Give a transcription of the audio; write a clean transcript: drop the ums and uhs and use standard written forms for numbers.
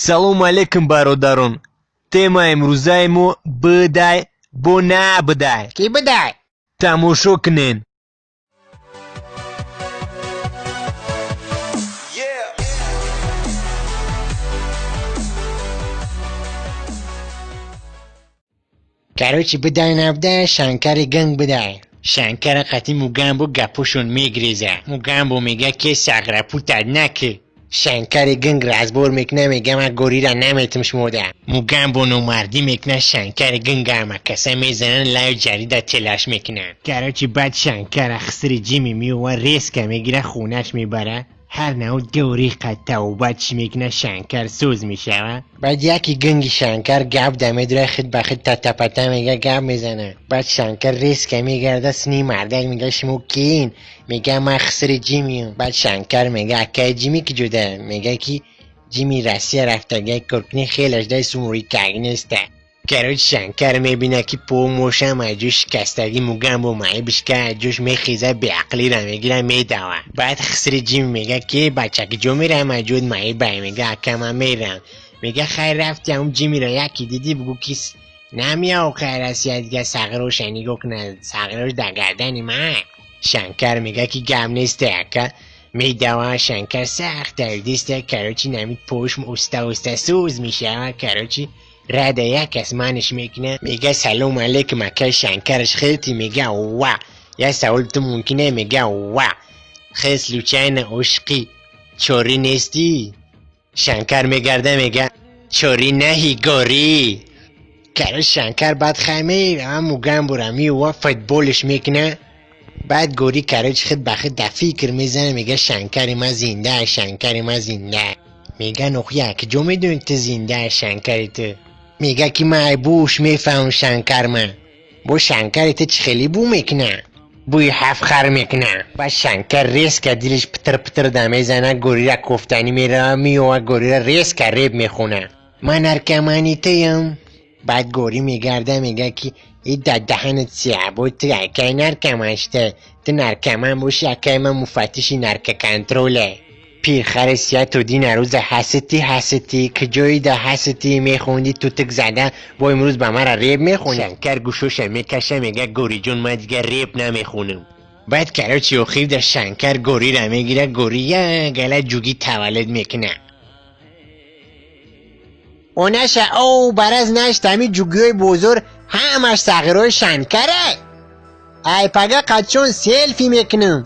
Салому алейкум, бародарон. Темаи имрӯзаи мо бдай бо набдай. Кӣ бдай? Тамошо кунен. Короче, бдай набдай, Шанкари гинг бдай. Шанкара қати Мугамбо гапошон мегреза. Мугамбо мега, ке сағрапутад наки. Шанкари гинг разбор мекуна, мега, ман горира наметум шумода. Мугамбо номардӣ мекуна, Шанкари гинг ҳама каса мезанан, лаю ҷарида телаш мекунанд. Короче, баъд Шанкара хисри Ҷими меова, резко мегира, хонаш мебара. Ҳар навъ гори қад тавба чӣ мекуна, Шанкар сӯз мешава. Баъд яки гинги Шанкар гап да медура, хид ба хид татапата мега, гап мезана. Баъд Шанкар резко мегарда сини мардак, мега, шумо киин? Мега, ман хисри Ҷимиам. Баъд Шанкар мега, акаи Ҷими ки ҷуда? Мега, ки Ҷими Россия рафтага, коркуни хелаш дай сумури каг неста. Короче, Шанкар мебина, ки помошам аҷӯ шикастагӣ, Мугамбо маибишка аҷӯш мехеза, беақлира мегира, медава. Баъд хисри Ҷим мега, ки бача, киҷо мерам, аҷуд маибай? Мега, ака, ман мерам. Мега, хайр, рафти, ам Ҷимира яки дидӣ, бугӯ, ки намеяв, хайр, Россия дига сағроша нигоҳ куна, сағрош дар гардани ман. Шанкар мега, ки гап несте, ака. Медава, Шанкар сахт дардиста. Короче, намид пош уста уста сӯз мешава. Короче, рада як кас манаш мекуна, мега, салом алейкум, акай Шанкараш хелти? Мега, ва я савол ту мумкине? Мега, ва хел случайно ошиқи чорӣ нестӣ? Шанкар мегарда, мега, чорӣ наҳи горӣ. Короче, Шанкар баъд хай мера, Мугамбура меова, футболш мекуна. Баъд горӣ, короче, хид ба хид да фикр мезана, мега, Шанкари ма зинда, Шанкари ма зинда. Мега, нохия, киҷо медонӣ ту зинда Шанкари ту? Мега, ки ман буш мефаҳмам Шанкар ма. Бо Шанкари ту чӣ хеле бу мекуна? Бӯи ҳафт хар мекуна. Баъд Шанкар резко дилиш питир питир да мезана, горира кофтанӣ мерава, меова, горира резко реп мехона: ман наркомани туям. Баъд горӣ мегарда, мега, ки и да даҳанат сиябо, ту акай наркоман шуда, ту наркоман боши, акай ман муфаттиши наркоконтроле. Пирхари сия, ту дина рӯза ҳасити ҳасити киҷои да ҳасити мехонди, тутик зада, бо имрӯз ба мара реп мехонӣ. Шанкар гӯшоша мекаша, мега, гориҷон, ман дига реп намехонам. Баъд, короче, охир да Шанкар горира мегира, гори як гала ҷугӣ таваллуд мекуна. Онаша о бараз нашт, ҳами ҷугиҳои бозор ҳамаш сағирои Шанкаре. Ай пага қадчон селфи мекунам.